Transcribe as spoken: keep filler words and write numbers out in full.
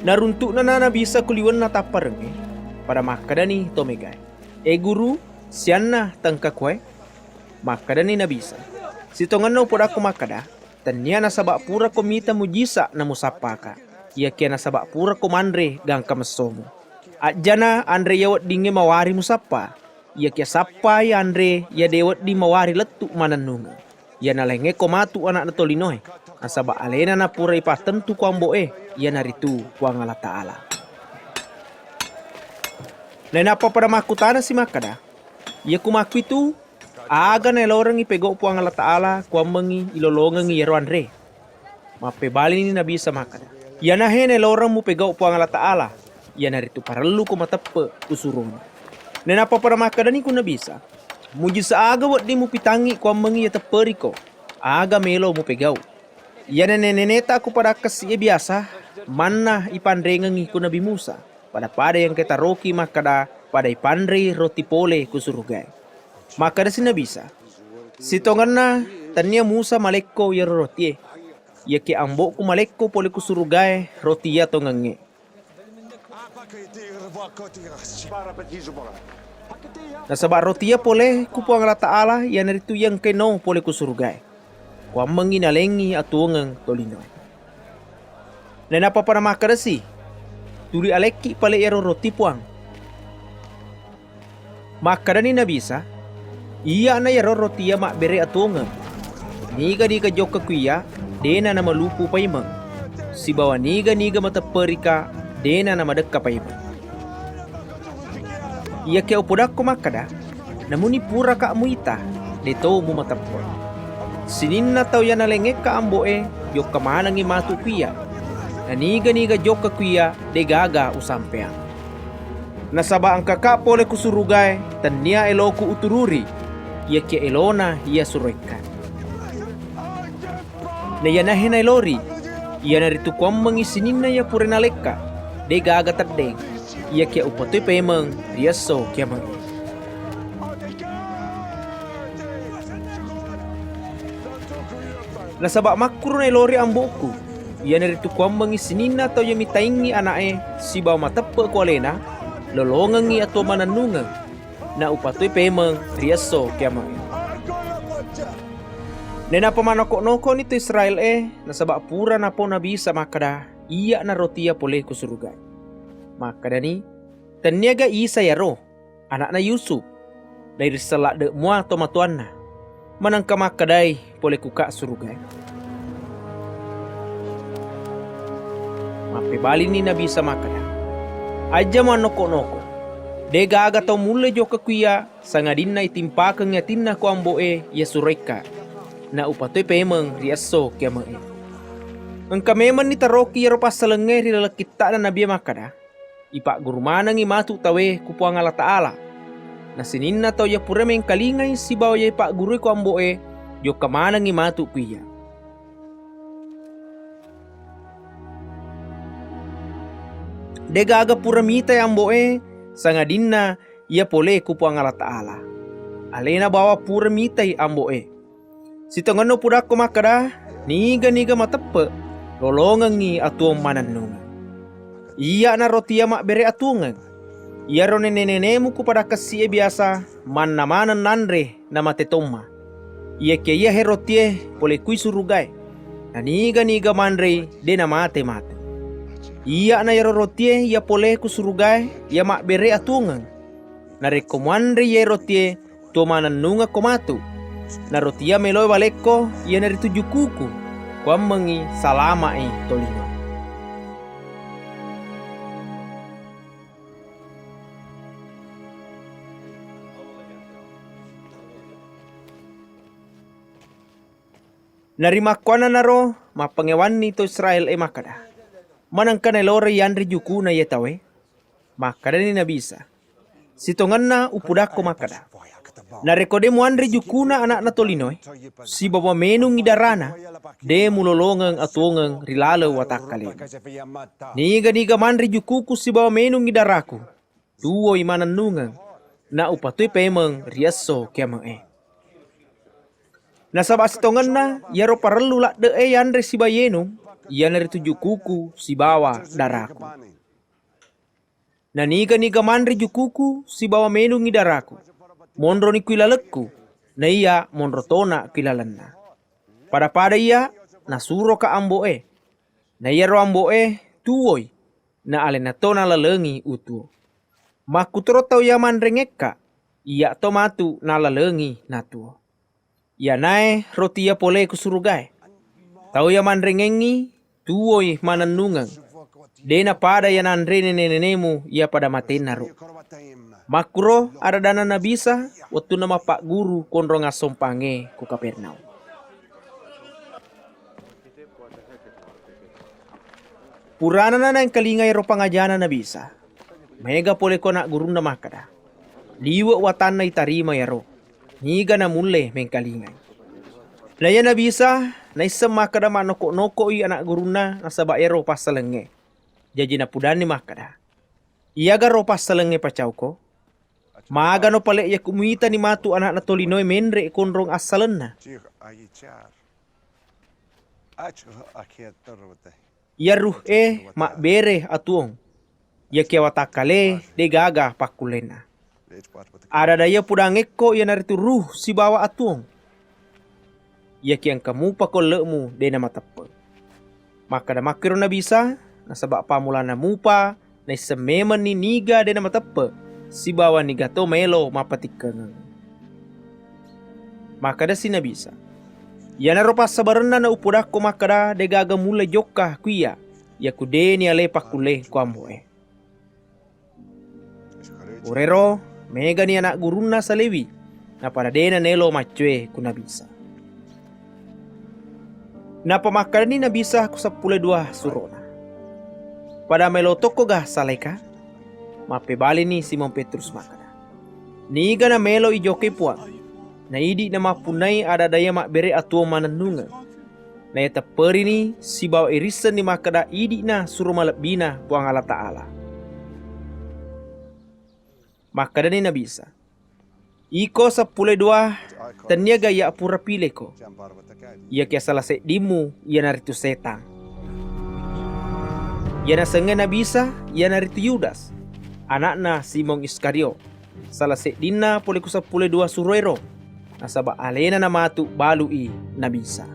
Naruntu'na na Nabi Isa ku liwenna tapparengnge, pada makkedani to megae, "E Guru, sianna tengka kuwae?" Makkedani Nabi Isa, "Sitongenna upodakko makkeda, tennia nasaba purako mita mujisa namusappaka, iyakiya nasaba purako manre gangka messomu. Ajjana anre iya weddingnge mawari musappa, iyakiya sappai anre iya de wedding mawari lettu manennungeng. Iya nalengngekko matu Ana'na Tolinoe, nasaba alena napura ipattentu ku Ambo'e, iyanaritu Puang Allah Ta'ala." Nainappa pada makkutanasi makkeda, "Iya ku makkuitu, aga naelorengngi pegau Puang Allah Ta'ala kuammengngi ilolongengngi iyaro anre?" Mappebalini Nabi Isa makkeda, "Iyanahe naeloreng mupegau Puang Allah Ta'ala, iyanaritu parelluko mateppe kusurona." Nainappa pada makkedani ku Nabi Isa, "Mujisa aga wedding mupitangngi kuammengngi iya tepperiko? Aga melo mupegau? Iyana nene-neneta ku pada kessi'e biasa manna ipanrengengngi ku Nabi Musa, pada-pada iya engka taroki makkeda pada ipanrei roti pole ku surugae." Makkedasi Nabi Isa, "Sitongenna tennia Musa malekko iyaro rotie, iyakiya Ambo'ku malekko pole ku surugae roti iya tongengnge. Nasaba roti iya pole ku Puang Allah Ta'ala iyanaritu iya engkae no pole ku surugae, kuammengngi nalengngi atuwongeng tolinoe." Nainappa pada makkedasi, "Tuli alekki pale iyaro roti, Puang." Makkedani Nabi Isa, "Iyya'na iyaro roti iya mabbere atuwongeng. Niga-niga jokka ku iyya, dena namalupu paimeng, sibawa niga-niga matepperika, dena namadekka paimeng. Iyakiya upodakko makkeda, namuni puraka muita, deto mumateppe. Sininna tau iya nalengngekka Ambo'e, jokka manengngi matu ku iyya, na niga-niga jokka ku iyya, degaga usampeang. Nasaba engkaka pole ku surugae, tennia eloku utururi, iyakiya elona iya suroikka. Na iyanahe naelori, iyanaritu kuammengngi sininna iya pura nalekka, degaga teddeng, iyakiya upatoi paimeng ri esso kiame'e." Nasaba makkuro naelori Ambo'ku, iyanaritu kuammengngi sininna tau iya mitaingngi Ana'e sibawa mateppe ku alena, lolongengngi atuwong manennungeng, na upatoi paimeng ri esso kiame'e. Nainappa manoko-nokoni to Israel-e, nasaba pura napau Nabi Isa makkeda, "Iyya'na roti iya pole ku surugae." Makkedani, "Tenniaga Isa iyaro, ana'na Yusuf, nairisseng ladde mua tomatoanna, manengka makkedai pole kuka surugae?" Mappebalini Nabi Isa makkeda, "Ajja muannoko-noko. Degaga tau mulle jokka ku iyya, sangadinna itimpakengngi atinna ku Ambo'e iya suroikka, na upatoi paimeng ri esso kiame'e." Engka memenni taroki iyaro passalengnge ri laleng kitta'na Nabie makkeda, "Ipagguru manengngi matu tauwe ku Puang Allah Ta'ala. Na sininna tau iya pura mengkalingai sibawa iya ipaggurui ku Ambo'e, jokka manengngi matu ku iyya. Degaga pura mitai Ambo'e, sangadinna iya pole ku Puang Allah Ta'ala. Alena bawang pura mitai Ambo'e. Sitongenna upodakko makkeda, niga-niga mateppe, lolongengngi atuwong manennungeng. Iyya'na roti iya mabbere atuwongeng. Iyaro nene-nenemu ku pada kessi'e biasa manna maneng nanre namate tomma. Iyakiya iyahe rotie pole kui surugae, na niga-niga manrei de namate matu. Iyya'na iyaro rotie iya pole ku surugae iya mabbere atuwongeng. Narekko muanre iyae rotie, tuwo manennungekko matu. Na roti iya meloe walekko, iyanaritu jukuku, kuammengngi salama'i tolino." Narimakkuannanaro mappangewanni to Israel e makkeda, "Manengka naeloreng yanre jukuna iye tauwe?" Makkedani Nabi Isa, "Sitongenna upudakko makkeda, narekko de muanre jukuna ana'na tolinoe, sibawa menungngi darana, de mulolongeng atuwongeng ri laleng watakkalena. Niga-niga manre jukuku sibawa menungngi daraku, tuwoi manennungeng, na upatoi paimeng ri esso kiame'e." Nasaba sitongenna iyaro parellu ladde'e yanre sibawa yenung, iyanaritu jukuku sibawa daraku. Naniga-niga manre jukuku sibawa menungngi daraku, monroni ku ilalekku, naiya monro tona ku ilalenna. Pada-pada iya nasuroka ambo'e. Na iyaro ambo'e tuwoi, na alena to nalalengi utuwo. Makkutoro tau iya manrengekka, iya to matu nalalengi natuwo. Iyanae roti iya pole ku surugae. Tau iya manrengengngi tuwoi manennungeng. De napada iya nanre nene-nenemu iya pada matennaro. Makkuro ada-adana Nabi Isa wettunna mappagguru konrong assompangnge ku Kapernaum. Puranana naengkalinga ero pangajana Nabi Isa, maega pole ko anak gurunna makkeda, liwe' watanna itarima iyaro, niga namulle mengkalingai. Na iya Nabi Isa naisseng makkeda mannoko-noko'i anak gurunna nasaba ero passalengnge. Jaji napudanni makkeda, iyagaro passalengnge pacauko? Magano pale' iya ku muitani matu anakna tolinoe menre' konrong assalenna? Iya ruh e mabbere atuwong. Iyakiya watakkale degaga pakkullenna. Ada-ada iya pudangekko iyanaritu ruh sibawa atuwong. Iyakiya engka mupa kolle'mu de namateppe'. Makkeda makkiro Nabi Isa, nasaba pammulana mupa naisseng memenni niga de namateppe', sibawa niga to maelo mappatikkengeng. Makkedasi Nabi Isa, iyanaro passabarenna naupodakko makkeda degaga mulle jokka ku iya, iyaku de niale pakkulle ku ambo'e. Purero, megani anak gurunna salewi, napada de nanelo maccoe ku Nabi Isa. Napa makkedani Nabi Isa ku seppulo dua surona, pada melo tokko ga salaika? Mappebalini Simon Petrus makkeda, niga namelo ijokke Puang, na idi namappunnai ada-ada iya mabbere atuwong manennungeng. Naitepperini sibawa irissenni makkeda idi'na suro malebbina Puang Allah Ta'ala. Makkedani Nabi Isa, iko seppulo dua, tenniaga iya pura pileko? Iyakiya sala seddimmu iyanaritu setang. Iya nasengnge Nabi Isa iyanaritu Yudas, ana'na Simon Iskariot, sala seddinna pole ku seppulo dua suroero, nasaba alena namatu balu'i Nabi Isa.